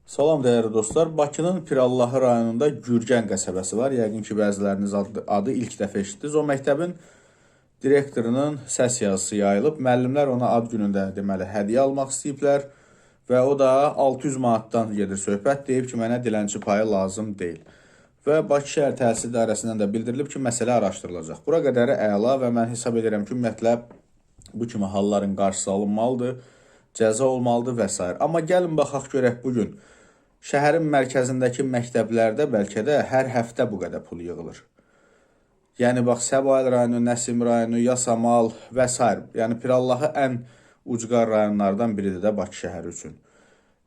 Salam dəyərli dostlar. Bakının Pirallahı rayonunda Gürgən qəsəbəsi var. Yəqin ki, bəziləriniz adı ilk dəfə eşitdiniz. O məktəbin direktorunun səs yazısı yayılıb. Müəllimlər ona ad günündə deməli hədiyyə almaq istəyiblər və o da 600 manatdan gedir söhbət, deyib ki, mənə dilənçi payı lazım deyil. Və Bakı şəhər təhsil idarəsindən də bildirilib ki, məsələ araşdırılacaq. Bura qədəri əla və mən hesab edirəm ki, ümumiyyətlə bu kimi halların qarşısı alınmalıdır, cəza olmalıdır və s. Amma gəlin baxaq görək bu gün şəhərin mərkəzindəki məktəblərdə bəlkə də hər həftə bu qədər pul yığılır. Yəni bax Səbail rayonu, Nəsim rayonu, Yasamal və s. Yəni Pirallahı ən ucqar rayonlardan biridir də Bakı şəhəri üçün.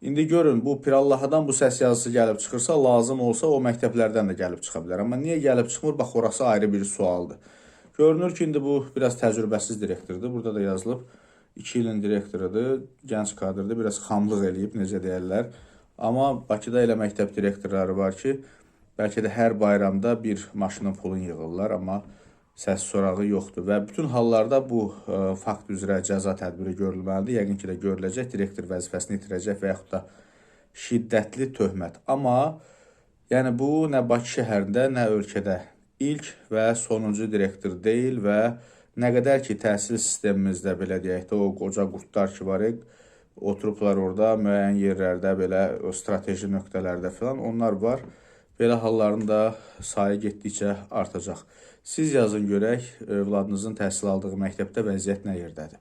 İndi görün bu Pirallahıdan bu səs yazısı gəlib çıxırsa, lazım olsa o məktəblərdən də gəlib çıxa bilər. Amma niyə gəlib çıxmır? Bax orası ayrı bir sualdır. Görünür ki, indi bu biraz təcrübəsiz direktordur. Burada da yazılıb 2 ilin direktorudur, gənc kadrdır, biraz xamlıq eləyib, necə deyərlər. Amma Bakıda elə məktəb direktorları var ki, bəlkə də hər bayramda bir maşının pulunu yığırlar, amma səs sorağı yoxdur və bütün hallarda bu fakt üzrə cəza tədbiri görülməlidir. Yəqin ki də görüləcək, direktor vəzifəsini itirəcək və yaxud da şiddətli töhmət. Amma yəni bu nə Bakı şəhərində, nə ölkədə ilk və sonuncu direktor deyil və nə qədər ki təhsil sistemimizdə belə deyək də o qoca qurdlar ki var, oturublar orada müəyyən yerlərdə belə o strateji nöqtələrdə filan onlar var. Belə halların da sayı getdikcə artacaq. Siz yazın görək, övladınızın təhsil aldığı məktəbdə vəziyyət nə yerdədir?